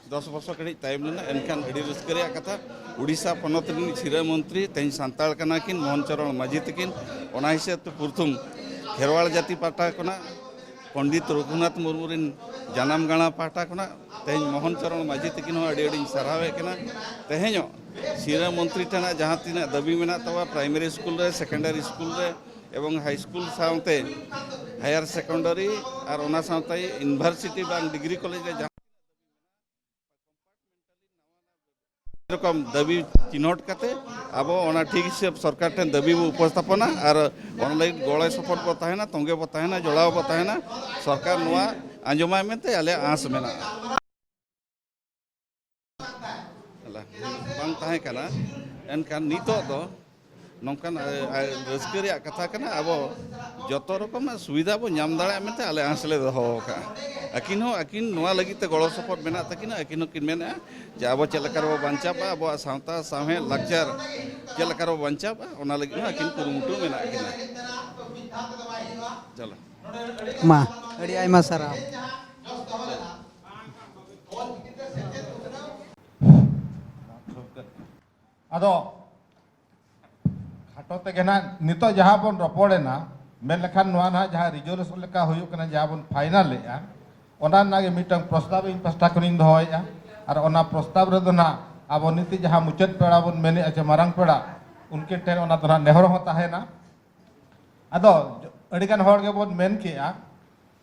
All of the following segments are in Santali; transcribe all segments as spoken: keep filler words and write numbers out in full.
ᱫᱚᱥ ᱵᱚᱪᱷᱚᱨ ᱠᱟᱹᱴᱤᱡ ᱛᱟᱭᱚᱢ ᱞᱮᱱᱟ᱾ ᱮᱱᱠᱷᱟᱱ ᱟᱹᱰᱤ ᱨᱟᱹᱥᱠᱟᱹ ᱨᱮᱭᱟᱜ ᱠᱟᱛᱷᱟ, ᱩᱰᱤᱥᱟ ᱯᱚᱱᱚᱛ ᱨᱤᱱᱤᱡ ᱥᱤᱨᱟᱹ ᱢᱚᱱᱛᱨᱤ ᱛᱮᱦᱮᱧ ᱥᱟᱱᱛᱟᱲ ᱠᱟᱱᱟ ᱠᱤᱱ, ᱢᱳᱦᱚᱱ ᱪᱚᱨᱚᱬ ᱢᱟᱹᱡᱷᱤ ᱛᱟᱹᱠᱤᱱ᱾ ᱚᱱᱟ ᱦᱤᱥᱟᱹᱵ ᱛᱮ ᱯᱨᱚᱛᱷᱚᱢ ᱠᱷᱮᱨᱣᱟᱲ ᱡᱟᱹᱛᱤ ᱯᱟᱦᱴᱟ ᱠᱷᱚᱱᱟᱜ, ᱯᱚᱱᱰᱤᱛ ᱨᱚᱜᱷᱩᱱᱟᱛᱷ ᱢᱩᱨᱢᱩ ᱨᱤᱱ ᱡᱟᱱᱟᱢ ᱜᱟᱲᱟ ᱯᱟᱦᱴᱟ ᱠᱷᱚᱱᱟᱜ ᱛᱮᱦᱮᱧ ᱢᱳᱦᱚᱱ ᱪᱚᱨᱚᱬ ᱢᱟᱹᱡᱷᱤ ᱛᱟᱹᱠᱤᱱ ᱦᱚᱸ ᱟᱹᱰᱤ ᱟᱹᱰᱤᱧ ᱥᱟᱨᱦᱟᱣᱮᱫ ᱠᱤᱱᱟ᱾ ᱛᱮᱦᱮᱧᱚᱜ ᱥᱤᱨᱟᱹ ᱢᱚᱱᱛᱨᱤ ᱴᱷᱮᱱᱟᱜ ᱡᱟᱦᱟᱸ ᱛᱤᱱᱟᱹᱜ ᱫᱟᱹᱵᱤ ᱢᱮᱱᱟᱜ ᱛᱟᱵᱚᱱᱟ, ᱯᱨᱟᱭᱢᱟᱨᱤ ᱥᱠᱩᱞ ᱨᱮ, ᱥᱮᱠᱮᱱᱰᱟᱨᱤ ᱥᱠᱩᱞ ᱨᱮ ᱮᱵᱚᱝ ᱦᱟᱭ ᱥᱠᱩᱞ ᱥᱟᱶᱛᱮ ᱦᱟᱭᱟᱨ ᱥᱮᱠᱮᱱᱰᱟᱨᱤ ᱟᱨ ᱚᱱᱟ ᱥᱟᱶᱛᱮ ᱤᱭᱩᱱᱤᱵᱷᱟᱨᱥᱤᱴᱤ ᱵᱟᱝ ᱰᱤᱜᱽᱨᱤ ᱠᱚᱞᱮᱡᱽ ᱨᱮ ᱡᱟᱦᱟᱸ ᱨᱚᱠᱚᱢ ᱫᱟᱹᱵᱤ ᱪᱤᱱᱦᱟᱹᱴ ᱠᱟᱛᱮ ᱟᱵᱚ ᱚᱱᱟ ᱴᱷᱤᱠ ᱦᱤᱥᱟᱹᱵ ᱥᱚᱨᱠᱟᱨ ᱴᱷᱮᱱ ᱫᱟᱹᱵᱤ ᱵᱚ ᱩᱯᱚᱥᱛᱷᱟᱯᱚᱱᱟ ᱟᱨ ᱚᱱᱟ ᱞᱟᱹᱜᱤᱫ ᱜᱚᱲᱚ ᱥᱚᱯᱚᱦᱚᱫ ᱵᱚ ᱛᱟᱦᱮᱱᱟ, ᱛᱚᱸᱜᱮ ᱵᱚ ᱛᱟᱦᱮᱱᱟ, ᱡᱚᱲᱟᱣ ᱵᱚ ᱛᱟᱦᱮᱱᱟ᱾ ᱥᱚᱨᱠᱟᱨ ᱱᱚᱣᱟ ᱟᱸᱡᱚᱢᱟᱭ ᱢᱮᱱᱛᱮ ᱟᱞᱮᱭᱟᱜ ᱟᱸᱥ ᱢᱮᱱᱟᱜᱼᱟ᱾ ᱵᱟᱝ ᱛᱟᱦᱮᱸ ᱠᱟᱱᱟ᱾ ᱮᱱᱠᱷᱟᱱ ᱱᱤᱛᱚᱜ ᱫᱚ ᱱᱚᱝᱠᱟᱱ, ᱟ, ᱟ, ᱨᱟᱹᱥᱠᱟᱹ ᱨᱮᱭᱟᱜ ᱠᱟᱛᱷᱟ ᱠᱟᱱᱟ, ᱟᱵᱚ ᱡᱚᱛᱚ ᱨᱚᱠᱚᱢᱟᱜ ᱥᱩᱵᱤᱫᱷᱟ ᱵᱚ ᱧᱟᱢ ᱫᱟᱲᱮᱭᱟᱜ ᱢᱮᱱᱛᱮ ᱟᱞᱮ ᱟᱸᱥ ᱞᱮ ᱫᱚᱦᱚ ᱟᱠᱟᱫᱼᱟ᱾ ᱟᱹᱠᱤᱱ ᱦᱚᱸ, ᱟᱹᱠᱤᱱ ᱱᱚᱣᱟ ᱞᱟᱹᱜᱤᱫ ᱛᱮ ᱜᱚᱲᱚ ᱥᱚᱯᱚᱦᱚᱫ ᱢᱮᱱᱟᱜ ᱛᱟᱹᱠᱤᱱᱟ᱾ ᱟᱹᱠᱤᱱ ᱦᱚᱸᱠᱤᱱ ᱢᱮᱱᱮᱫᱼᱟ ᱡᱮ ᱟᱵᱚ ᱪᱮᱫ ᱞᱮᱠᱟ ᱨᱮᱵᱚ ᱵᱟᱧᱪᱟᱣᱟ, ᱟᱵᱚᱣᱟᱜ ᱥᱟᱶᱛᱟ, ᱥᱟᱶᱦᱮᱫ, ᱞᱟᱠᱪᱟᱨ ᱪᱮᱫ ᱞᱮᱠᱟ ᱨᱮᱵᱚ ᱵᱟᱧᱪᱟᱣᱟ, ᱚᱱᱟ ᱞᱟᱹᱜᱤᱫ ᱦᱚᱸ ᱟᱹᱠᱤᱱ ᱠᱩᱨᱩᱢᱩᱴᱩ ᱢᱮᱱᱟᱜ ᱠᱤᱱᱟ᱾ ᱪᱚᱞᱚ᱾ ᱢᱟ, ᱟᱹᱰᱤ ᱟᱭᱢᱟ ᱥᱟᱨᱦᱟᱣ᱾ ᱟᱫᱚ ᱠᱷᱟᱴᱚ ᱛᱮᱜᱮ ᱱᱟᱜ ᱱᱤᱛᱚᱜ ᱡᱟᱦᱟᱸ ᱵᱚᱱ ᱨᱚᱯᱚᱲᱮᱱᱟ, ᱢᱮᱱ ᱞᱮᱠᱷᱟᱱ ᱱᱚᱣᱟ ᱱᱟᱜ ᱡᱟᱦᱟᱸ ᱨᱤᱡᱚᱞᱩᱥᱚᱱ ᱞᱮᱠᱟ ᱦᱩᱭᱩᱜ ᱠᱟᱱᱟ, ᱡᱟᱦᱟᱸ ᱵᱚᱱ ᱯᱷᱟᱭᱱᱟᱞ ᱮᱜᱼᱟ, ᱚᱱᱟ ᱨᱮᱱᱟᱜ ᱜᱮ ᱢᱤᱫᱴᱟᱝ ᱯᱨᱚᱥᱛᱟᱵ ᱤᱧ ᱯᱟᱥᱴᱟ ᱠᱷᱚᱱᱤᱧ ᱫᱚᱦᱚᱭᱮᱜᱼᱟ᱾ ᱟᱨ ᱚᱱᱟ ᱯᱨᱚᱥᱛᱟᱵ ᱨᱮᱫᱚ ᱱᱟᱜ ᱟᱵᱚ ᱱᱤᱛ ᱡᱟᱦᱟᱸ ᱢᱩᱪᱟᱹᱫ ᱯᱮᱲᱟ ᱵᱚᱱ ᱢᱮᱱᱮᱜᱼᱟ ᱪᱮ ᱢᱟᱨᱟᱝ ᱯᱮᱲᱟ, ᱩᱱᱠᱤᱱ ᱴᱷᱮᱱ ᱚᱱᱟ ᱫᱚ ᱱᱟᱜ ᱱᱮᱦᱚᱨ ᱦᱚᱸ ᱛᱟᱦᱮᱱᱟ᱾ ᱟᱫᱚ ᱟᱹᱰᱤᱜᱟᱱ ᱦᱚᱲ ᱜᱮᱵᱚᱱ ᱢᱮᱱ ᱠᱮᱜᱼᱟ,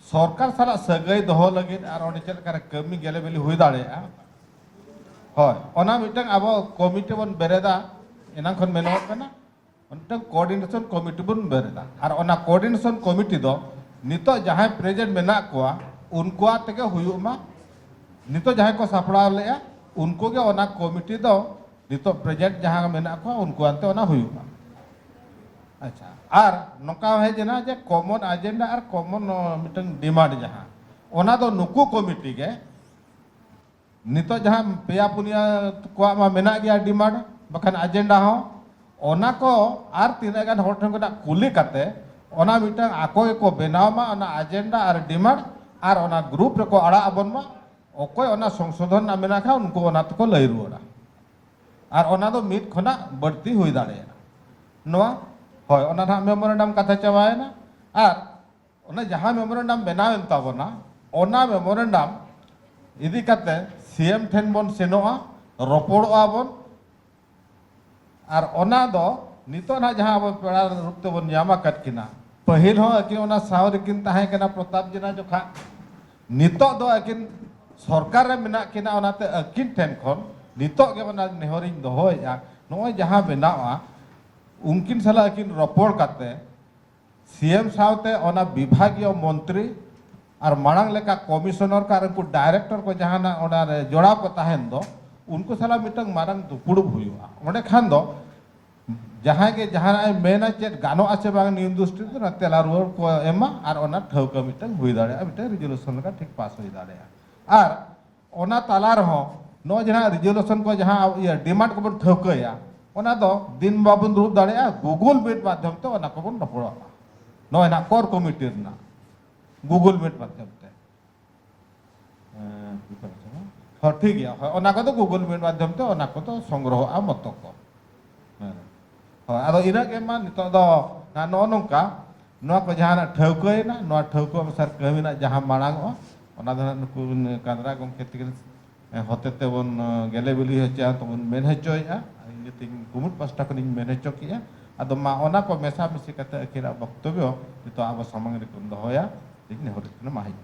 ᱥᱚᱨᱠᱟᱨ ᱥᱟᱞᱟᱜ ᱥᱟᱹᱜᱟᱹᱭ ᱫᱚᱦᱚ ᱞᱟᱹᱜᱤᱫ ᱟᱨ ᱚᱸᱰᱮ ᱪᱮᱫ ᱞᱮᱠᱟᱨᱮ ᱠᱟᱹᱢᱤ ᱜᱮᱞᱮ ᱵᱤᱞᱤ ᱦᱩᱭ ᱫᱟᱲᱮᱭᱟᱜᱼᱟ᱾ ᱦᱳᱭ, ᱚᱱᱟ ᱢᱤᱫᱴᱟᱝ ᱟᱵᱚ ᱠᱚᱢᱤᱴᱤ ᱵᱚᱱ ᱵᱮᱨᱮᱫᱟ, ᱮᱱᱟᱝ ᱠᱷᱚᱱ ᱢᱮᱱᱚᱜ ᱠᱟᱱᱟ, ᱢᱤᱫᱴᱟᱝ ᱠᱳᱚᱨᱰᱤᱱᱮᱥᱚᱱ ᱠᱚᱢᱤᱴᱤ ᱵᱚᱱ ᱵᱮᱨᱮᱫᱟ᱾ ᱟᱨ ᱚᱱᱟ ᱠᱳᱚᱨᱰᱤᱱᱮᱥᱚᱱ ᱠᱚᱢᱤᱴᱤ ᱫᱚ ᱱᱤᱛᱚᱜ ᱡᱟᱦᱟᱸᱭ ᱯᱨᱮᱡᱮᱱᱴ ᱢᱮᱱᱟᱜ ᱠᱚᱣᱟ, ᱩᱱᱠᱩᱣᱟᱜ ᱛᱮᱜᱮ ᱦᱩᱭᱩᱜ ᱢᱟ᱾ ᱱᱤᱛᱚᱜ ᱡᱟᱦᱟᱸᱭ ᱠᱚ ᱥᱟᱯᱲᱟᱣ ᱞᱮᱜᱼᱟ, ᱩᱱᱠᱩ ᱜᱮ ᱚᱱᱟ ᱠᱚᱢᱤᱴᱤ ᱫᱚ ᱱᱤᱛᱚᱜ ᱯᱨᱮᱡᱮᱱᱴ ᱡᱟᱦᱟᱸ ᱢᱮᱱᱟᱜ ᱠᱚᱣᱟ, ᱩᱱᱠᱩᱣᱟᱜ ᱛᱮ ᱚᱱᱟ ᱦᱩᱭᱩᱜᱼᱟ᱾ ᱟᱪᱪᱷᱟ, ᱟᱨ ᱱᱚᱝᱠᱟ ᱦᱮᱡ ᱮᱱᱟ ᱡᱮ ᱠᱚᱢᱚᱱ ᱟᱡᱮᱱᱰᱟ ᱟᱨ ᱠᱚᱢᱚᱱ, ᱚ, ᱢᱤᱫᱴᱟᱝ ᱰᱤᱢᱟᱱᱰ ᱡᱟᱦᱟᱸ, ᱚᱱᱟ ᱫᱚ ᱱᱩᱠᱩ ᱠᱚᱢᱤᱴᱤ ᱜᱮ, ᱱᱤᱛᱚᱜ ᱡᱟᱦᱟᱸ ᱯᱮᱭᱟ ᱯᱩᱱᱭᱟ ᱠᱚᱣᱟᱜ ᱢᱟ ᱢᱮᱱᱟᱜ ᱜᱮᱭᱟ ᱰᱤᱢᱟᱱᱰ, ᱵᱟᱠᱷᱟᱱ ᱟᱡᱮᱱᱰᱟ ᱦᱚᱸ, ᱚᱱᱟ ᱠᱚ ᱟᱨ ᱛᱤᱱᱟᱹᱜ ᱜᱟᱱ ᱦᱚᱲ ᱴᱷᱮᱱ ᱠᱷᱚᱱᱟᱜ ᱠᱩᱞᱤ ᱠᱟᱛᱮ ᱚᱱᱟ ᱢᱤᱫᱴᱟᱝ ᱟᱠᱚ ᱜᱮᱠᱚ ᱵᱮᱱᱟᱣ ᱢᱟ, ᱚᱱᱟ ᱟᱡᱮᱱᱰᱟ ᱟᱨ ᱰᱤᱢᱟᱱᱰ, ᱟᱨ ᱚᱱᱟ ᱜᱨᱩᱯ ᱨᱮᱠᱚ ᱟᱲᱟᱜ ᱟᱵᱚᱱ ᱢᱟ᱾ ᱚᱠᱚᱭ ᱚᱱᱟ ᱥᱚᱝᱥᱳᱫᱷᱚᱱ ᱨᱮᱱᱟᱜ ᱢᱮᱱᱟᱜ ᱠᱷᱟᱱ, ᱩᱱᱠᱩ ᱚᱱᱟ ᱛᱮᱠᱚ ᱞᱟᱹᱭ ᱨᱩᱣᱟᱹᱲᱟ᱾ ᱟᱨ ᱚᱱᱟ ᱫᱚ ᱢᱤᱫ ᱠᱷᱚᱱᱟᱜ ᱵᱟᱹᱲᱛᱤ ᱦᱩᱭ ᱫᱟᱲᱮᱭᱟᱜᱼᱟ᱾ ᱱᱚᱣᱟ, ᱦᱳᱭ, ᱚᱱᱟ ᱱᱟᱦᱟᱜ ᱢᱮᱢᱳᱨᱮᱱᱰᱟᱢ ᱠᱟᱛᱷᱟ ᱪᱟᱵᱟᱭᱮᱱᱟ᱾ ᱟᱨ ᱚᱱᱟ ᱡᱟᱦᱟᱸ ᱢᱮᱢᱳᱨᱮᱱᱰᱟᱢ ᱵᱮᱱᱟᱣᱮᱱ ᱛᱟᱵᱚᱱᱟ, ᱚᱱᱟ ᱢᱮᱢᱳᱨᱮᱱᱰᱟᱢ ᱤᱫᱤ ᱠᱟᱛᱮ ᱥᱤ ᱮᱢ ᱴᱷᱮᱱ ᱵᱚᱱ ᱥᱮᱱᱚᱜᱼᱟ, ᱨᱚᱯᱚᱲᱚᱜᱼᱟ ᱵᱚᱱ᱾ ᱟᱨ ᱚᱱᱟ ᱫᱚ ᱱᱤᱛᱚᱜ ᱱᱟᱦᱟᱜ ᱡᱟᱦᱟᱸ ᱟᱵᱚ ᱯᱮᱲᱟ ᱨᱩᱯ ᱛᱮᱵᱚᱱ ᱧᱟᱢ ᱟᱠᱟᱫ ᱠᱤᱱᱟ, ᱯᱟᱹᱦᱤᱞ ᱦᱚᱸ ᱟᱹᱠᱤᱱ ᱚᱱᱟ ᱥᱟᱶ ᱨᱮᱠᱤᱱ ᱛᱟᱦᱮᱸ ᱠᱟᱱᱟ ᱯᱨᱚᱛᱟᱯ ᱡᱮᱱᱟ ᱡᱚᱠᱷᱟ᱾ ᱱᱤᱛᱚᱜ ᱫᱚ ᱟᱹᱠᱤᱱ ᱥᱚᱨᱠᱟᱨ ᱨᱮ ᱢᱮᱱᱟᱜ ᱠᱤᱱᱟ, ᱚᱱᱟᱛᱮ ᱟᱹᱠᱤᱱ ᱴᱷᱮᱱ ᱠᱷᱚᱱ ᱱᱤᱛᱚᱜ ᱜᱮ ᱚᱱᱟ ᱱᱮᱦᱚᱨᱤᱧ ᱫᱚᱦᱚᱭᱮᱫᱼᱟ, ᱱᱚᱜᱼᱚᱭ ᱡᱟᱦᱟᱸ ᱵᱮᱱᱟᱣᱼᱟ, ᱩᱱᱠᱤᱱ ᱥᱟᱞᱟᱜ ᱟᱹᱠᱤᱱ ᱨᱚᱯᱚᱲ ᱠᱟᱛᱮ ᱥᱤ ᱮᱢ ᱥᱟᱶᱛᱮ ᱚᱱᱟ ᱵᱤᱵᱷᱟᱜᱤᱭᱚ ᱢᱚᱱᱛᱨᱤ ᱟᱨ ᱢᱟᱲᱟᱝ ᱞᱮᱠᱟ ᱠᱚᱢᱤᱥᱚᱱᱟᱨ ᱠᱚ ᱟᱨ ᱩᱱᱠᱩ ᱰᱟᱭᱨᱮᱠᱴᱚᱨ ᱠᱚ ᱡᱟᱦᱟᱱᱟᱜ ᱚᱱᱟ ᱨᱮ ᱡᱚᱲᱟᱣ ᱠᱚ ᱛᱟᱦᱮᱱ ᱫᱚ, ᱩᱱᱠᱩ ᱥᱟᱞᱟᱜ ᱢᱤᱫᱴᱟᱝ ᱢᱟᱨᱟᱝ ᱫᱩᱯᱩᱲᱩᱵ ᱦᱩᱭᱩᱜᱼᱟ᱾ ᱚᱸᱰᱮ ᱠᱷᱟᱱ ᱫᱚ ᱡᱟᱦᱟᱸᱭ ᱜᱮ ᱡᱟᱦᱟᱱᱟᱜ ᱮ ᱢᱮᱱᱟ, ᱪᱮᱫ ᱜᱟᱱᱚᱜᱼᱟ ᱥᱮ ᱵᱟᱝ ᱱᱤᱭᱩ ᱫᱩᱥᱴᱤ ᱫᱚ, ᱚᱱᱟ ᱛᱮᱞᱟ ᱨᱩᱣᱟᱹᱲ ᱠᱚ ᱮᱢᱟ ᱟᱨ ᱚᱱᱟ ᱴᱷᱟᱹᱣᱠᱟᱹ ᱢᱤᱫᱴᱟᱝ ᱦᱩᱭ ᱫᱟᱲᱮᱭᱟᱜᱼᱟ, ᱢᱤᱫᱴᱟᱝ ᱨᱮᱡᱩᱞᱩᱥᱚᱱ ᱞᱮᱠᱟ ᱴᱷᱤᱠ ᱯᱟᱥ ᱦᱩᱭ ᱫᱟᱲᱮᱭᱟᱜᱼᱟ᱾ ᱟᱨ ᱚᱱᱟ ᱛᱟᱞᱟ ᱨᱮᱦᱚᱸ ᱱᱚᱜᱼᱚᱭ ᱡᱟᱦᱟᱸ ᱨᱮᱡᱩᱞᱩᱥᱚᱱ ᱠᱚ, ᱡᱟᱦᱟᱸ ᱤᱭᱟᱹ ᱰᱤᱢᱟᱱᱰ ᱠᱚᱵᱚᱱ ᱴᱷᱟᱹᱣᱠᱟᱹᱭᱟ, ᱚᱱᱟ ᱫᱚ ᱫᱤᱱ ᱵᱟᱵᱚᱱ ᱫᱩᱲᱩᱵ ᱫᱟᱲᱮᱭᱟᱜᱼᱟ, ᱜᱩᱜᱩᱞ ᱢᱤᱴ ᱢᱟᱫᱽᱫᱷᱚᱢ ᱛᱮ ᱚᱱᱟ ᱠᱚᱵᱚᱱ ᱨᱚᱯᱚᱲᱚᱜᱼᱟ᱾ ᱱᱚᱜᱼᱚᱭ ᱱᱟᱜ ᱠᱳᱨ ᱠᱚᱢᱤᱴᱤ ᱨᱮᱱᱟᱜ ᱜᱩᱜᱩᱞ ᱢᱤᱴ ᱢᱟᱫᱽᱫᱷᱚᱢ ᱛᱮ᱾ ᱦᱮᱸ, ᱦᱚᱸ, ᱴᱷᱤᱠ ᱜᱮᱭᱟ᱾ ᱦᱳᱭ, ᱚᱱᱟ ᱠᱚᱫᱚ ᱜᱩᱜᱩᱞ ᱢᱤᱴ ᱢᱟᱫᱽᱫᱷᱚᱢ ᱛᱮ ᱚᱱᱟ ᱠᱚᱫᱚ ᱥᱚᱝᱜᱨᱚᱦᱚᱜᱼᱟ ᱢᱚᱛᱚ ᱠᱚ᱾ ᱦᱮᱸ᱾ ᱦᱳᱭ, ᱟᱫᱚ ᱤᱱᱟᱹᱜ ᱜᱮ ᱢᱟ ᱱᱤᱛᱚᱜ ᱫᱚ ᱱᱟᱜ ᱱᱚᱜᱼᱚ ᱱᱚᱝᱠᱟ, ᱱᱚᱣᱟ ᱠᱚ ᱡᱟᱦᱟᱱᱟᱜ ᱴᱷᱟᱹᱣᱠᱟᱹᱭᱮᱱᱟ, ᱱᱚᱣᱟ ᱴᱷᱟᱹᱣᱠᱟᱹ ᱚᱱᱩᱥᱟᱨ ᱠᱟᱹᱢᱤ ᱨᱮᱱᱟᱜ ᱡᱟᱦᱟᱸ ᱢᱟᱲᱟᱝ ᱚᱜᱼᱟ, ᱚᱱᱟ ᱫᱚ ᱱᱟᱜ ᱱᱩᱠᱩ ᱠᱟᱸᱫᱽᱨᱟ ᱜᱚᱢᱠᱮ ᱛᱤᱠᱤᱱ ᱦᱚᱛᱮ ᱛᱮᱵᱚᱱ, ᱜᱮᱞᱮ ᱵᱤᱞᱤ ᱦᱚᱪᱚᱭᱟ, ᱛᱮᱵᱚᱱ ᱢᱮᱱ ᱦᱚᱪᱚᱭᱮᱫᱼᱟ᱾ ᱤᱧ ᱛᱤᱧ ᱠᱩᱢᱩᱴ ᱯᱟᱥᱴᱟ ᱠᱷᱚᱱᱤᱧ ᱢᱮᱱ ᱦᱚᱪᱚ ᱠᱮᱜᱼᱟ᱾ ᱟᱫᱚ ᱢᱟ ᱚᱱᱟ ᱠᱚ ᱢᱮᱥᱟ ᱢᱤᱥᱤ ᱠᱟᱛᱮ ᱟᱹᱠᱤᱱᱟᱜ ᱵᱚᱠᱛᱚᱵᱵᱚ ᱱᱤᱛᱚᱜ ᱟᱵᱚ ᱥᱟᱢᱟᱝ ᱨᱮᱠᱚ ᱫᱚᱦᱚᱭᱟ, ᱤᱧ ᱱᱮᱦᱚᱨ ᱠᱟᱱᱟ᱾ ᱢᱟ ᱦᱮᱡ᱾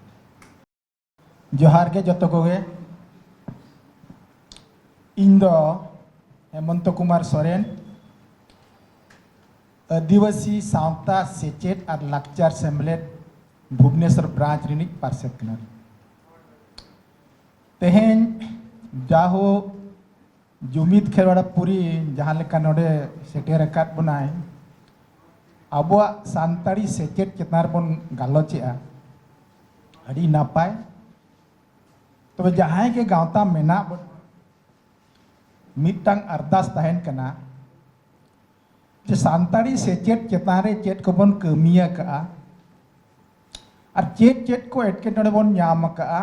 ᱡᱚᱦᱟᱨ ᱜᱮ ᱡᱚᱛᱚ ᱠᱚᱜᱮ᱾ ᱤᱧ ᱫᱚ ᱦᱮᱢᱚᱱᱛᱚ ᱠᱩᱢᱟᱨ ᱥᱚᱨᱮᱱ, ᱟᱹᱫᱤᱵᱟᱹᱥᱤ ᱥᱟᱶᱛᱟ ᱥᱮᱪᱮᱫ ᱟᱨ ᱞᱟᱠᱪᱟᱨ ᱥᱮᱢᱞᱮᱫ, ᱵᱷᱩᱵᱽᱱᱮᱥᱚᱨ ᱵᱨᱟᱧᱪ ᱨᱤᱱᱤᱡ ᱯᱟᱨᱥᱮᱛ ᱠᱟᱱᱟᱞᱤᱧ᱾ ᱛᱮᱦᱮᱧ ᱡᱟᱦᱳ ᱡᱩᱢᱤᱫ ᱠᱷᱮᱨᱣᱟᱲᱟ ᱯᱩᱨᱤ ᱡᱟᱦᱟᱸ ᱞᱮᱠᱟ ᱱᱚᱰᱮ ᱥᱮᱴᱮᱨ ᱟᱠᱟᱫ ᱵᱚᱱᱟᱭ, ᱟᱵᱚᱣᱟᱜ ᱥᱟᱱᱛᱟᱲᱤ ᱥᱮᱪᱮᱫ ᱪᱮᱛᱟᱱ ᱨᱮᱵᱚᱱ ᱜᱟᱞᱚᱪᱮᱜᱼᱟ, ᱟᱹᱰᱤ ᱱᱟᱯᱟᱭ᱾ ᱛᱚᱵᱮ ᱡᱟᱦᱟᱸᱭ ᱜᱮ ᱜᱟᱶᱛᱟ ᱢᱮᱱᱟᱜ ᱵᱚᱱ, ᱢᱤᱫᱴᱟᱝ ᱟᱨᱫᱟᱥ ᱛᱟᱦᱮᱱ ᱠᱟᱱᱟ ᱡᱮ ᱥᱟᱱᱛᱟᱲᱤ ᱥᱮᱪᱮᱫ ᱪᱮᱛᱟᱱ ᱨᱮ ᱪᱮᱫ ᱠᱚᱵᱚᱱ ᱠᱟᱹᱢᱤ ᱟᱠᱟᱜᱼᱟ ᱟᱨ ᱪᱮᱫ ᱪᱮᱫ ᱠᱚ ᱮᱴᱠᱮᱴᱚᱬᱮ ᱵᱚᱱ ᱧᱟᱢ ᱟᱠᱟᱜᱼᱟ,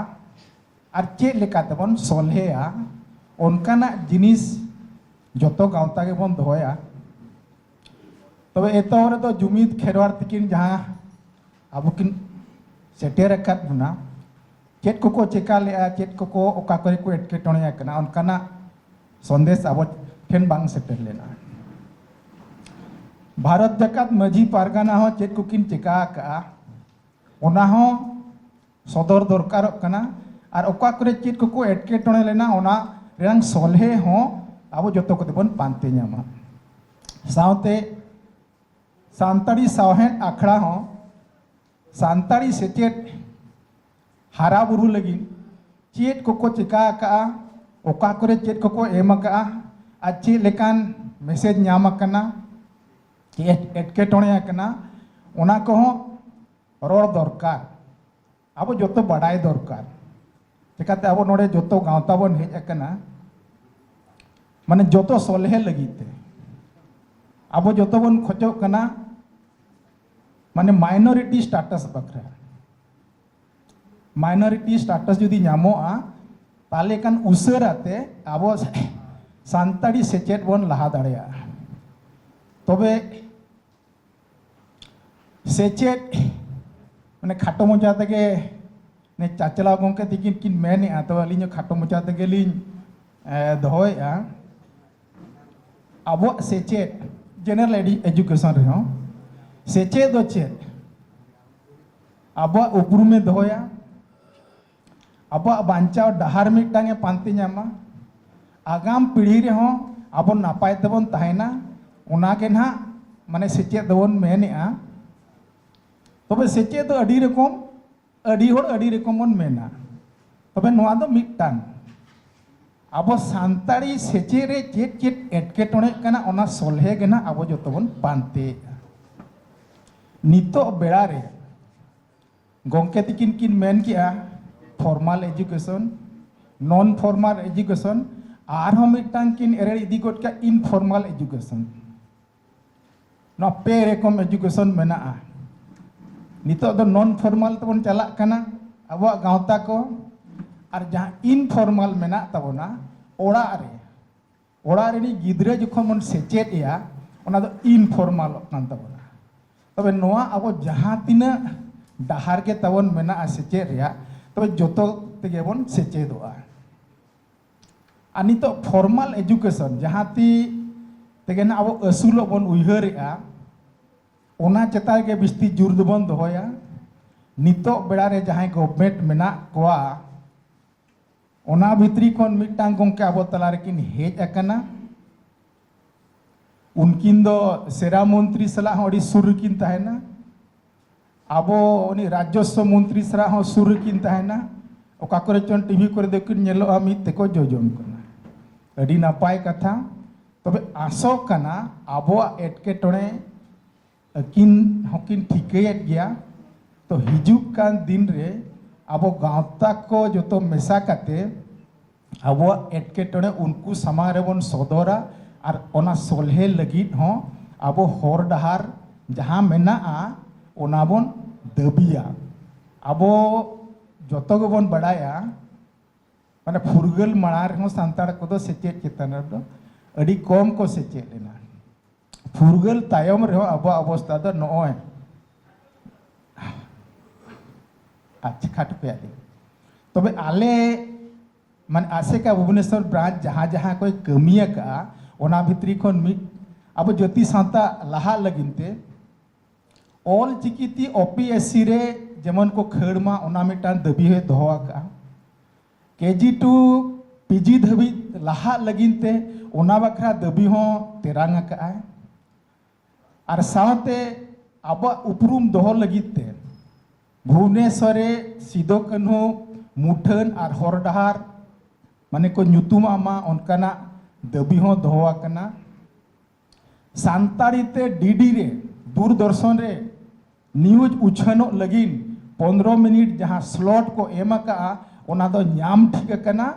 ᱟᱨ ᱪᱮᱫ ᱞᱮᱠᱟ ᱛᱮᱵᱚᱱ ᱥᱚᱞᱦᱮᱭᱟ, ᱚᱱᱠᱟᱱᱟᱜ ᱡᱤᱱᱤᱥ ᱡᱚᱛᱚ ᱜᱟᱶᱛᱟ ᱜᱮᱵᱚᱱ ᱫᱚᱦᱚᱭᱟ᱾ ᱛᱚᱵᱮ ᱮᱛᱚᱦᱚᱵ ᱨᱮᱫᱚ ᱡᱩᱢᱤᱫ ᱠᱷᱮᱨᱣᱟᱲ ᱛᱤᱠᱤᱱ ᱡᱟᱦᱟᱸ ᱟᱵᱚ ᱠᱤᱱ ᱥᱮᱴᱮᱨ ᱟᱠᱟᱫ ᱵᱚᱱᱟ, ᱪᱮᱫ ᱠᱚᱠᱚ ᱪᱮᱠᱟ ᱞᱮᱜᱼᱟ, ᱪᱮᱫ ᱠᱚᱠᱚ ᱚᱠᱟ ᱠᱚᱨᱮ ᱠᱚ ᱮᱴᱠᱮᱴᱚᱬᱮ ᱟᱠᱟᱱᱟ, ᱚᱱᱠᱟᱱᱟᱜ ᱥᱚᱱᱫᱮᱥ ᱟᱵᱚ ᱴᱷᱮᱱ ᱵᱟᱝ ᱥᱮᱴᱮᱨ ᱞᱮᱱᱟ᱾ ᱵᱷᱟᱨᱚᱛ ᱡᱟᱠᱟᱛ ᱢᱟᱹᱡᱷᱤ ᱯᱟᱨᱜᱟᱱᱟ ᱦᱚᱸ ᱪᱮᱫ ᱠᱚᱠᱤᱱ ᱪᱮᱠᱟ ᱟᱠᱟᱜᱼᱟ, ᱚᱱᱟ ᱦᱚᱸ ᱥᱚᱫᱚᱨ ᱫᱚᱨᱠᱟᱨᱚᱜ ᱠᱟᱱᱟ᱾ ᱟᱨ ᱚᱠᱟ ᱠᱚᱨᱮ ᱪᱮᱫ ᱠᱚᱠᱚ ᱮᱴᱠᱮᱴᱚᱬᱮ ᱞᱮᱱᱟ, ᱚᱱᱟ ᱨᱮᱱᱟᱜ ᱥᱚᱞᱦᱮ ᱦᱚᱸ ᱟᱵᱚ ᱡᱚᱛᱚ ᱠᱚᱛᱮ ᱵᱚᱱ ᱯᱟᱱᱛᱮ ᱧᱟᱢᱟ᱾ ᱥᱟᱶᱛᱮ ᱥᱟᱱᱛᱟᱲᱤ ᱥᱟᱶᱦᱮᱫ ᱟᱠᱷᱲᱟ ᱦᱚᱸ ᱥᱟᱱᱛᱟᱲᱤ ᱥᱮᱪᱮᱫ ᱦᱟᱨᱟ ᱵᱩᱨᱩ ᱞᱟᱹᱜᱤᱫ ᱪᱮᱫ ᱠᱚᱠᱚ ᱪᱮᱠᱟ ᱟᱠᱟᱜᱼᱟ, ᱚᱠᱟ ᱠᱚᱨᱮ ᱪᱮᱫ ᱠᱚᱠᱚ ᱮᱢ ᱟᱠᱟᱜᱼᱟ, ᱟᱨ ᱪᱮᱫ ᱞᱮᱠᱟᱱ ᱢᱮᱥᱮᱡᱽ ᱧᱟᱢ ᱟᱠᱟᱱᱟ, ᱪᱮᱫ ᱮᱴᱠᱮᱴᱚᱬᱮ ᱟᱠᱟᱱᱟ, ᱚᱱᱟ ᱠᱚᱦᱚᱸ ᱨᱚᱲ ᱫᱚᱨᱠᱟᱨ᱾ ᱟᱵᱚ ᱡᱚᱛᱚ ᱵᱟᱰᱟᱭ ᱫᱚᱨᱠᱟᱨ᱾ ᱪᱮᱠᱟᱛᱮ ᱟᱵᱚ ᱱᱚᱰᱮ ᱡᱚᱛᱚ ᱜᱟᱶᱛᱟ ᱵᱚᱱ ᱦᱮᱡ ᱟᱠᱟᱱᱟ, ᱢᱟᱱᱮ ᱡᱚᱛᱚ ᱥᱚᱞᱦᱮ ᱞᱟᱹᱜᱤᱫ ᱛᱮ᱾ ᱟᱵᱚ ᱡᱚᱛᱚ ᱵᱚᱱ ᱠᱷᱚᱡᱚᱜ ᱠᱟᱱᱟ, ᱢᱟᱱᱮ minority status ᱵᱟᱠᱷᱨᱟ᱾ Minority status ᱡᱩᱫᱤ ᱧᱟᱢᱚᱜᱼᱟ, ᱛᱟᱦᱚᱞᱮ ᱠᱷᱟᱱ ᱩᱥᱟᱹᱨᱟ ᱛᱮ ᱟᱵᱚ ᱥᱟᱱᱛᱟᱲᱤ ᱥᱮᱪᱮᱫ ᱵᱚᱱ ᱞᱟᱦᱟ ᱫᱟᱲᱮᱭᱟᱜᱼᱟ᱾ ᱛᱚᱵᱮ ᱥᱮᱪᱮᱫ, ᱢᱟᱱᱮ ᱠᱷᱟᱴᱚ ᱢᱚᱪᱟ ᱛᱮᱜᱮ ᱱᱮ ᱪᱟᱪᱞᱟᱣ ᱜᱚᱢᱠᱮ ᱛᱤᱠᱤᱱ ᱠᱤᱱ ᱢᱮᱱᱮᱜᱼᱟ, ᱛᱚ ᱟᱹᱞᱤᱧ ᱦᱚᱸ ᱠᱷᱟᱴᱚ ᱢᱚᱪᱟ ᱛᱮᱜᱮ ᱞᱤᱧ, ᱮ, ᱫᱚᱦᱚᱭᱮᱜᱼᱟ᱾ ᱟᱵᱚᱣᱟᱜ ᱥᱮᱪᱮᱫ, general ᱮᱰᱤ-, education ᱨᱮᱦᱚᱸ ᱥᱮᱪᱮᱫ ᱫᱚ ᱪᱮᱫ? ᱟᱵᱚᱣᱟᱜ ᱩᱯᱨᱩᱢᱮ ᱫᱚᱦᱚᱭᱟ, ᱟᱵᱚᱣᱟᱜ ᱵᱟᱧᱪᱟᱣ ᱰᱟᱦᱟᱨ ᱢᱤᱫᱴᱟᱝ ᱮ ᱯᱟᱱᱛᱮ ᱧᱟᱢᱟ, ᱟᱜᱟᱢ ᱯᱤᱲᱦᱤ ᱨᱮᱦᱚᱸ ᱟᱵᱚ ᱱᱟᱯᱟᱭ ᱛᱮᱵᱚᱱ ᱛᱟᱦᱮᱱᱟ, ᱚᱱᱟ ᱜᱮ ᱱᱟᱦᱟᱜ ᱢᱟᱱᱮ ᱥᱮᱪᱮᱫ ᱫᱚᱵᱚᱱ ᱢᱮᱱᱮᱜᱼᱟ᱾ ᱛᱚᱵᱮ ᱥᱮᱪᱮᱫ ᱫᱚ ᱟᱹᱰᱤ ᱨᱚᱠᱚᱢ, ᱟᱹᱰᱤ ᱦᱚᱲ ᱟᱹᱰᱤ ᱨᱚᱠᱚᱢ ᱵᱚᱱ ᱢᱮᱱᱟ᱾ ᱛᱚᱵᱮ ᱱᱚᱣᱟ ᱫᱚ ᱢᱤᱫᱴᱟᱝ, ᱟᱵᱚ ᱥᱟᱱᱛᱟᱲᱤ ᱥᱮᱪᱮᱫ ᱨᱮ ᱪᱮᱫ ᱪᱮᱫ ᱮᱴᱠᱮᱴᱚᱬᱮᱜ ᱠᱟᱱᱟ, ᱚᱱᱟ ᱥᱚᱞᱦᱮ ᱜᱮ ᱱᱟᱦᱟᱜ ᱟᱵᱚ ᱡᱚᱛᱚ ᱵᱚᱱ ᱯᱟᱱᱛᱮᱭᱮᱜᱼᱟ᱾ ᱱᱤᱛᱚᱜ ᱵᱮᱲᱟ ᱨᱮ ᱜᱚᱢᱠᱮ ᱛᱤᱠᱤᱱ ᱠᱤᱱ ᱢᱮᱱ ᱠᱮᱜᱼᱟ, formal education, non formal education, ᱟᱨᱦᱚᱸ ᱢᱤᱫᱴᱟᱝ ᱠᱤᱱ ᱮᱨᱮᱲ ᱤᱫᱤ ᱜᱚᱫ ᱠᱟᱜᱼᱟ, informal education᱾ ᱱᱚᱣᱟ ᱯᱮ ᱨᱚᱠᱚᱢ education ᱢᱮᱱᱟᱜᱼᱟ᱾ ᱱᱤᱛᱚᱜ ᱫᱚ non formal ᱛᱮᱵᱚᱱ ᱪᱟᱞᱟᱜ ᱠᱟᱱᱟ ᱟᱵᱚᱣᱟᱜ ᱜᱟᱶᱛᱟ ᱠᱚ, ᱟᱨ ᱡᱟᱦᱟᱸ ᱤᱱᱯᱷᱚᱨᱢᱟᱞ ᱢᱮᱱᱟᱜ ᱛᱟᱵᱚᱱᱟ, ᱚᱲᱟᱜ ᱨᱮ, ᱚᱲᱟᱜ ᱨᱤᱱᱤᱡ ᱜᱤᱫᱽᱨᱟᱹ ᱡᱚᱠᱷᱚᱱ ᱵᱚᱱ ᱥᱮᱪᱮᱫ ᱮᱭᱟ, ᱚᱱᱟ ᱫᱚ ᱤᱱᱯᱷᱚᱨᱢᱟᱞᱚᱜ ᱠᱟᱱ ᱛᱟᱵᱚᱱᱟ᱾ ᱛᱚᱵᱮ ᱱᱚᱣᱟ ᱟᱵᱚ ᱡᱟᱦᱟᱸ ᱛᱤᱱᱟᱹᱜ ᱰᱟᱦᱟᱨ ᱜᱮ ᱛᱟᱵᱚᱱ ᱢᱮᱱᱟᱜᱼᱟ ᱥᱮᱪᱮᱫ ᱨᱮᱭᱟᱜ, ᱛᱚᱵᱮ ᱡᱚᱛᱚ ᱛᱮᱜᱮ ᱵᱚᱱ ᱥᱮᱪᱮᱫᱚᱜᱼᱟ᱾ ᱟᱨ ᱱᱤᱛᱚᱜ ᱯᱷᱚᱨᱢᱟᱞ ᱮᱡᱩᱠᱮᱥᱚᱱ ᱡᱟᱦᱟᱸ ᱛᱤ ᱛᱮᱜᱮ ᱱᱟᱜ ᱟᱵᱚ ᱟᱹᱥᱩᱞᱚᱜ ᱵᱚᱱ ᱩᱭᱦᱟᱹᱨᱮᱜᱼᱟ, ᱚᱱᱟ ᱪᱮᱛᱟᱱ ᱨᱮᱜᱮ ᱵᱤᱥᱛᱤ ᱡᱳᱨ ᱫᱚᱵᱚᱱ ᱫᱚᱦᱚᱭᱟ᱾ ᱱᱤᱛᱚᱜ ᱵᱮᱲᱟ ᱨᱮ ᱡᱟᱦᱟᱸᱭ ᱜᱚᱵᱷᱢᱮᱱᱴ ᱢᱮᱱᱟᱜ ᱠᱚᱣᱟ, ᱚᱱᱟ ᱵᱷᱤᱛᱨᱤ ᱠᱷᱚᱱ ᱢᱤᱫᱴᱟᱝ ᱜᱚᱢᱠᱮ ᱟᱵᱚ ᱛᱟᱞᱟ ᱨᱮᱠᱤᱱ ᱦᱮᱡ ᱟᱠᱟᱱᱟ᱾ ᱩᱱᱠᱤᱱ ᱫᱚ ᱥᱮᱨᱟ ᱢᱚᱱᱛᱨᱤ ᱥᱟᱞᱟᱜ ᱦᱚᱸ ᱟᱹᱰᱤ ᱥᱩᱨ ᱨᱮᱠᱤᱱ ᱛᱟᱦᱮᱱᱟ᱾ ᱟᱵᱚ ᱩᱱᱤ ᱨᱟᱡᱽᱡᱚᱥᱣᱚ ᱢᱚᱱᱛᱨᱤ ᱥᱟᱞᱟᱜ ᱦᱚᱸ ᱥᱩᱨ ᱨᱮᱠᱤᱱ ᱛᱟᱦᱮᱱᱟ᱾ ᱚᱠᱟ ᱠᱚᱨᱮ ᱪᱚᱝ ᱴᱤᱵᱷᱤ ᱠᱚᱨᱮ ᱫᱚᱠᱤᱱ ᱧᱮᱞᱚᱜᱼᱟ, ᱢᱤᱫ ᱛᱮᱠᱚ ᱡᱚᱡᱚᱢ ᱠᱟᱱᱟ᱾ ᱟᱹᱰᱤ ᱱᱟᱯᱟᱭ ᱠᱟᱛᱷᱟ᱾ ᱛᱚᱵᱮ ᱟᱥᱚᱜ ᱠᱟᱱᱟ ᱟᱵᱚᱣᱟᱜ ᱮᱴᱠᱮᱴᱚᱬᱮ ᱟᱹᱠᱤᱱ ᱦᱚᱸᱠᱤᱱ ᱴᱷᱤᱠᱟᱹᱭᱮᱫ ᱜᱮᱭᱟ᱾ ᱛᱚ ᱦᱤᱡᱩᱜ ᱠᱟᱱ ᱫᱤᱱ ᱨᱮ ᱟᱵᱚ ᱜᱟᱶᱛᱟ ᱠᱚ ᱡᱚᱛᱚ ᱢᱮᱥᱟ ᱠᱟᱛᱮ ᱟᱵᱚᱣᱟᱜ ᱮᱴᱠᱮᱴᱚᱬᱮ ᱩᱱᱠᱩ ᱥᱟᱢᱟᱝ ᱨᱮᱵᱚᱱ ᱥᱚᱫᱚᱨᱟ ᱟᱨ ᱚᱱᱟ ᱥᱚᱞᱦᱮ ᱞᱟᱹᱜᱤᱫ ᱦᱚᱸ ᱟᱵᱚ ᱦᱚᱨ ᱰᱟᱦᱟᱨ ᱡᱟᱦᱟᱸ ᱢᱮᱱᱟᱜᱼᱟ, ᱚᱱᱟ ᱵᱚᱱ ᱫᱟᱹᱵᱤᱭᱟ᱾ ᱟᱵᱚ ᱡᱚᱛᱚ ᱜᱮᱵᱚᱱ ᱵᱟᱲᱟᱭᱟ, ᱢᱟᱱᱮ ᱯᱷᱩᱨᱜᱟᱹᱞ ᱢᱟᱲᱟᱝ ᱨᱮᱦᱚᱸ ᱥᱟᱱᱛᱟᱲ ᱠᱚᱫᱚ ᱥᱮᱪᱮᱫ ᱪᱮᱛᱟᱱ ᱨᱮᱫᱚ ᱟᱹᱰᱤ ᱠᱚᱢ ᱠᱚ ᱥᱮᱪᱮᱫ ᱞᱮᱱᱟ᱾ ᱯᱷᱩᱨᱜᱟᱹᱞ ᱛᱟᱭᱚᱢ ᱨᱮᱦᱚᱸ ᱟᱵᱚᱣᱟᱜ ᱚᱵᱚᱥᱛᱟ ᱫᱚ ᱱᱚᱜᱼᱚᱭ, ᱟᱪᱪᱷᱟ, ᱠᱷᱟᱴᱚ ᱠᱚᱭᱟ ᱫᱤᱱ᱾ ᱛᱚᱵᱮ ᱟᱞᱮ ᱢᱟᱱᱮ ᱟᱥᱮᱠᱟ ᱵᱷᱩᱵᱚᱱᱮᱥᱚᱨ ᱵᱨᱟᱧᱪ ᱡᱟᱦᱟᱸ ᱡᱟᱦᱟᱸ ᱠᱚᱭ ᱠᱟᱹᱢᱤ ᱟᱠᱟᱫᱼᱟ, ᱚᱱᱟ ᱵᱷᱤᱛᱨᱤ ᱠᱷᱚᱱ ᱢᱤᱫ ᱟᱵᱚ ᱡᱟᱹᱛᱤ ᱥᱟᱶᱛᱟ ᱞᱟᱦᱟᱜ ᱞᱟᱹᱜᱤᱫ ᱛᱮ ᱚᱞ ᱪᱤᱠᱤ ᱛᱮ ᱳ ᱯᱤ ᱮᱥ ᱥᱤ ᱨᱮ ᱡᱮᱢᱚᱱ ᱠᱚ ᱠᱷᱟᱹᱲ ᱢᱟ, ᱚᱱᱟ ᱢᱤᱫᱴᱟᱝ ᱫᱟᱹᱵᱤ ᱦᱚᱸᱭ ᱫᱚᱦᱚ ᱟᱠᱟᱫᱼᱟ᱾ ᱠᱮ ᱡᱤ ᱴᱩ ᱯᱤ ᱡᱤ ᱫᱷᱟᱹᱵᱤᱡ ᱞᱟᱦᱟᱜ ᱞᱟᱹᱜᱤᱫ ᱛᱮ ᱚᱱᱟ ᱵᱟᱠᱷᱨᱟ ᱫᱟᱹᱵᱤ ᱦᱚᱸ ᱛᱮᱨᱟᱝ ᱟᱠᱟᱫᱼᱟᱭ᱾ ᱟᱨ ᱥᱟᱶᱛᱮ ᱟᱵᱚᱣᱟᱜ ᱩᱯᱨᱩᱢ ᱫᱚᱦᱚ ᱞᱟᱹᱜᱤᱫ ᱛᱮ ᱵᱷᱩᱵᱽᱱᱮᱥᱚᱨ ᱨᱮ ᱥᱤᱫᱚ ᱠᱟᱹᱱᱦᱩ ᱢᱩᱴᱷᱟᱹᱱ ᱟᱨ ᱦᱚᱨ ᱰᱟᱦᱟᱨ ᱢᱟᱱᱮ ᱠᱚ ᱧᱩᱛᱩᱢᱟᱜ ᱢᱟ, ᱚᱱᱠᱟᱱᱟᱜ ᱫᱟᱹᱵᱤ ᱦᱚᱸ ᱫᱚᱦᱚ ᱟᱠᱟᱱᱟ᱾ ᱥᱟᱱᱛᱟᱲᱤ ᱛᱮ ᱰᱤ ᱰᱤ ᱨᱮ, ᱫᱩᱨᱫᱚᱨᱥᱚᱱ ᱨᱮ ᱱᱤᱭᱩᱡᱽ ᱩᱪᱷᱟᱹᱱᱚᱜ ᱞᱟᱹᱜᱤᱫ ᱯᱚᱱᱨᱚ ᱢᱤᱱᱤᱴ ᱡᱟᱦᱟᱸ ᱥᱞᱚᱴ ᱠᱚ ᱮᱢ ᱟᱠᱟᱫᱼᱟ, ᱚᱱᱟ ᱫᱚ ᱧᱟᱢ ᱴᱷᱤᱠ ᱟᱠᱟᱱᱟ᱾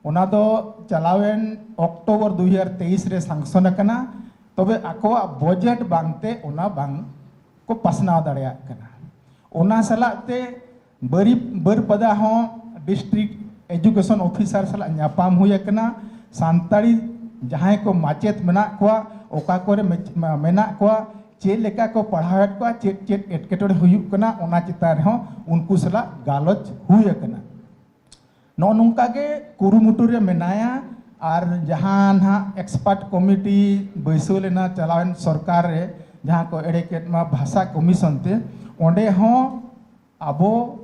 ᱚᱱᱟ ᱫᱚ ᱪᱟᱞᱟᱣᱮᱱ ᱚᱠᱴᱳᱵᱚᱨ ᱫᱩ ᱦᱟᱡᱟᱨ ᱛᱮᱭᱤᱥ ᱨᱮ ᱥᱟᱝᱥᱚᱱ ᱟᱠᱟᱱᱟ᱾ ᱛᱚᱵᱮ ᱟᱠᱚᱣᱟᱜ ᱵᱚᱡᱮᱴ ᱵᱟᱝᱛᱮ ᱚᱱᱟ ᱵᱟᱝ ᱠᱚ ᱯᱟᱥᱱᱟᱣ ᱫᱟᱲᱮᱭᱟᱜ ᱠᱟᱱᱟ᱾ ᱚᱱᱟ ᱥᱟᱞᱟᱜ ᱛᱮ ᱵᱟᱹᱨᱤ-, ᱵᱟᱹᱨᱯᱟᱫᱟ ᱦᱚᱸ ᱰᱤᱥᱴᱨᱤᱠᱴ ᱮᱰᱩᱠᱮᱥᱚᱱ ᱚᱯᱷᱤᱥᱟᱨ ᱥᱟᱞᱟᱜ ᱧᱟᱯᱟᱢ ᱦᱩᱭ ᱟᱠᱟᱱᱟ᱾ ᱥᱟᱱᱛᱟᱲᱤ ᱡᱟᱦᱟᱸᱭ ᱠᱚ ᱢᱟᱪᱮᱫ ᱢᱮᱱᱟᱜ ᱠᱚᱣᱟ, ᱚᱠᱟ ᱠᱚᱨᱮ ᱢᱮᱪ-, ᱢᱟ-, ᱢᱮᱱᱟᱜ ᱠᱚᱣᱟ, ᱪᱮᱫ ᱞᱮᱠᱟ ᱠᱚ ᱯᱟᱲᱦᱟᱣᱮᱫ ᱠᱚᱣᱟ, ᱪᱮᱫ ᱪᱮᱫ ᱮᱴᱠᱮᱴᱚᱬᱮ ᱦᱩᱭᱩᱜ ᱠᱟᱱᱟ, ᱚᱱᱟ ᱪᱮᱛᱟᱱ ᱨᱮᱦᱚᱸ ᱩᱱᱠᱩ ᱥᱟᱞᱟᱜ ᱜᱟᱞᱚᱪ ᱦᱩᱭ ᱟᱠᱟᱱᱟ᱾ ᱱᱚᱜᱼᱚ ᱱᱚᱝᱠᱟ ᱜᱮ ᱠᱩᱨᱩᱢᱩᱴᱩ ᱨᱮ ᱢᱮᱱᱟᱭᱟ᱾ ᱟᱨ ᱡᱟᱦᱟᱸ ᱱᱟᱦᱟᱜ ᱮᱠᱥᱯᱟᱨᱴ ᱠᱚᱢᱤᱴᱤ ᱵᱟᱹᱭᱥᱟᱹᱣ ᱞᱮᱱᱟ ᱪᱟᱞᱟᱣᱮᱱ ᱥᱚᱨᱠᱟᱨ ᱨᱮ, ᱡᱟᱦᱟᱸ ᱠᱚ ᱮᱲᱮ ᱠᱮᱫ ᱢᱟ ᱵᱷᱟᱥᱟ ᱠᱚᱢᱤᱥᱚᱱ ᱛᱮ, ᱚᱸᱰᱮ ᱦᱚᱸ ᱟᱵᱚ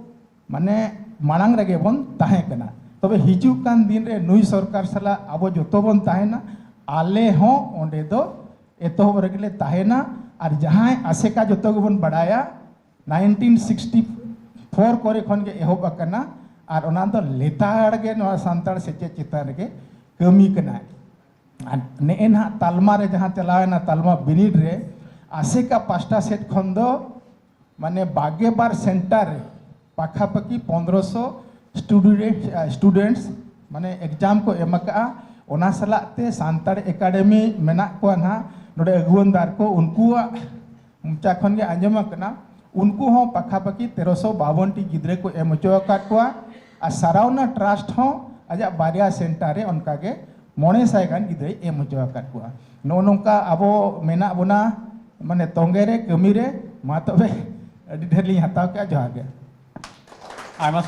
ᱢᱟᱱᱮ ᱢᱟᱲᱟᱝ ᱨᱮᱜᱮ ᱵᱚᱱ ᱛᱟᱦᱮᱸ ᱠᱟᱱᱟ᱾ ᱛᱚᱵᱮ ᱦᱤᱡᱩᱜ ᱠᱟᱱ ᱫᱤᱱ ᱨᱮ ᱱᱩᱭ ᱥᱚᱨᱠᱟᱨ ᱥᱟᱞᱟᱜ ᱟᱵᱚ ᱡᱚᱛᱚ ᱵᱚᱱ ᱛᱟᱦᱮᱱᱟ, ᱟᱞᱮ ᱦᱚᱸ ᱚᱸᱰᱮ ᱫᱚ ᱮᱛᱚᱦᱚᱵ ᱨᱮᱜᱮ ᱞᱮ ᱛᱟᱦᱮᱱᱟ᱾ ᱟᱨ ᱡᱟᱦᱟᱸᱭ ᱟᱥᱮᱠᱟ ᱡᱚᱛᱚ ᱜᱮᱵᱚᱱ ᱵᱟᱲᱟᱭᱟ, ᱱᱟᱭᱤᱱᱴᱤᱱ ᱥᱤᱠᱥᱴᱤ ᱯᱷᱳᱨ ᱠᱚᱨᱮ ᱠᱷᱚᱱ ᱜᱮ ᱮᱦᱚᱵ ᱟᱠᱟᱱᱟ᱾ ᱟᱨ ᱚᱱᱟ ᱫᱚ ᱞᱮᱛᱟᱲ ᱜᱮ ᱱᱚᱣᱟ ᱥᱟᱱᱛᱟᱲ ᱥᱮᱪᱮᱫ ᱪᱮᱛᱟᱱ ᱨᱮᱜᱮ ᱠᱟᱹᱢᱤ ᱠᱟᱱᱟᱭ᱾ ᱟᱨ ᱱᱮᱜᱼᱮ ᱱᱟᱦᱟᱜ ᱛᱟᱞᱢᱟ ᱨᱮ ᱡᱟᱦᱟᱸ ᱪᱟᱞᱟᱣᱮᱱᱟ ᱛᱟᱞᱢᱟ ᱵᱤᱱᱤᱰ ᱨᱮ, ᱟᱥᱮᱠᱟ ᱯᱟᱥᱴᱟ ᱥᱮᱫ ᱠᱷᱚᱱ ᱫᱚ ᱢᱟᱱᱮ ᱵᱟᱜᱮ ᱵᱟᱨ ᱥᱮᱱᱴᱟᱨ ᱨᱮ ᱯᱟᱠᱷᱟᱯᱟᱠᱤ ᱯᱚᱱᱫᱽᱨᱚᱥᱚ ᱥᱴᱩᱰᱮᱱᱴ ᱥᱴᱩᱰᱮᱱᱴᱥ ᱢᱟᱱᱮ ᱮᱠᱡᱟᱢ ᱠᱚ ᱮᱢ ᱟᱠᱟᱫᱼᱟ᱾ ᱚᱱᱟ ᱥᱟᱞᱟᱜ ᱛᱮ ᱥᱟᱱᱛᱟᱲ ᱮᱠᱟᱰᱮᱢᱤ ᱢᱮᱱᱟᱜ ᱠᱚᱣᱟ ᱱᱟᱦᱟᱜ ᱱᱚᱰᱮ ᱟᱹᱜᱩᱣᱟᱹᱱᱫᱟᱨ ᱠᱚ, ᱩᱱᱠᱩᱣᱟᱜ ᱢᱚᱪᱟ ᱠᱷᱚᱱ ᱜᱮ ᱟᱸᱡᱚᱢ ᱟᱠᱟᱱᱟ, ᱩᱱᱠᱩ ᱦᱚᱸ ᱯᱟᱠᱷᱟᱯᱟᱠᱤ ᱛᱮᱨᱚᱥᱚ ᱵᱟᱵᱚᱱ ᱴᱤ ᱜᱤᱫᱽᱨᱟᱹ ᱠᱚ ᱮᱢ ᱦᱚᱪᱚ ᱟᱠᱟᱫ ᱠᱚᱣᱟ᱾ ᱟᱨ ᱥᱟᱨᱟᱣᱱᱟ ᱴᱨᱟᱥᱴ ᱦᱚᱸ ᱟᱡᱟᱜ ᱵᱟᱨᱭᱟ ᱥᱮᱱᱴᱟᱨ ᱨᱮ ᱚᱱᱠᱟ ᱜᱮ ᱢᱚᱬᱮ ᱥᱟᱭ ᱜᱟᱱ ᱜᱤᱫᱽᱨᱟᱹᱭ ᱮᱢ ᱦᱚᱪᱚ ᱟᱠᱟᱫ ᱠᱚᱣᱟ᱾ ᱱᱚᱜᱼᱚ ᱱᱚᱝᱠᱟ ᱟᱵᱚ ᱢᱮᱱᱟᱜ ᱵᱚᱱᱟ, ᱢᱟᱱᱮ ᱛᱚᱸᱜᱮ ᱨᱮ, ᱠᱟᱹᱢᱤ ᱨᱮ᱾ ᱢᱟ ᱛᱚᱵᱮ, ᱟᱹᱰᱤ ᱰᱷᱮᱨ ᱞᱤᱧ ᱦᱟᱛᱟᱣ ᱠᱮᱜᱼᱟ᱾ ᱡᱚᱦᱟᱨ ᱜᱮ᱾ ᱟᱭᱢᱟ